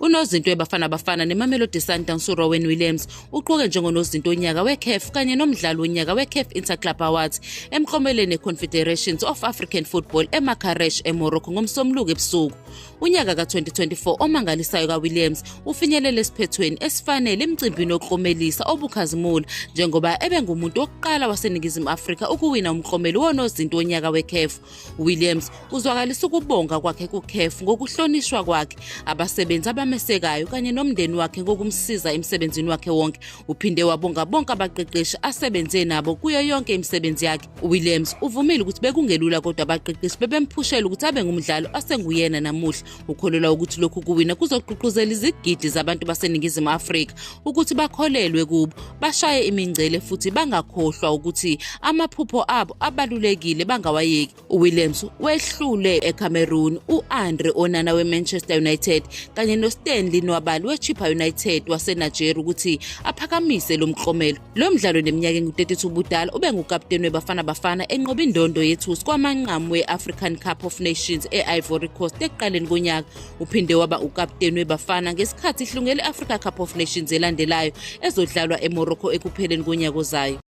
Unozinto weBafana Bafana neMamelodi Sundowns uRowan Williams uqoke njengonozinto wonyaka weCAF kanye nomdlali wonyaka weCAF Interclub Awards emklomelweni neConfederations of African Football eMarrakesh eMorocco ngoMsombuluko ebusuku. Unyaka ka-2024 omangalisayo kaWilliams ufinyelele esiphethweni esifanele emcimbini wokuklomelisa obukhazimula njengoba ebengumuntu wokuqala waseNingizimu Afrika ukuwina umklomelo wonozinto wonyaka weCAF. Williams uzwakalisa ukubonga kwakhe kuCAF ngokuhlonishwa kwakhe, abasebenzi abamesekayo kanye nomndeni wakhe ngokumsiza emsebenzini wakhe wonke. Uphinde wabonga bonke abaqeqeshi asebenze nabo kuyo yonke imisebenzi yakhe. Williams uvumile ukuthi bekungelula kodwa abaqeqeshi bebemphushela ukuthi abe ngumdlali asenguyena namuhla. Ukholelwa ukuthi lokhu kuwina kuzogqugquzela izigidi zabantu baseNingizimu Afrika ukuthi bakholelwe kubo, bashaye imingcele futhi bangakhohlwa ukuthi amaphupho abo abalulekile bangawayeki. UWilliams wehlule eCameroon u-Andre Onana weManchester United kanye noStanley Nwabali weChippa United waseNigeria ukuthi aphakamise lo mklomelo. Lo mdlalo neminyaka engu-32 ubudala ubengukaputeni weBafana Bafana enqoba indondo yethusi kwamanqamu we-African Cup of Nations e-Ivory Coast ekuqaleni konyaka. Uphinde waba ukaputeni weBafana ngesikhathi ihlungele i-Africa Cup of Nations elandelayo ezodlalwa eMorocco ekupheleni konyaka ozayo.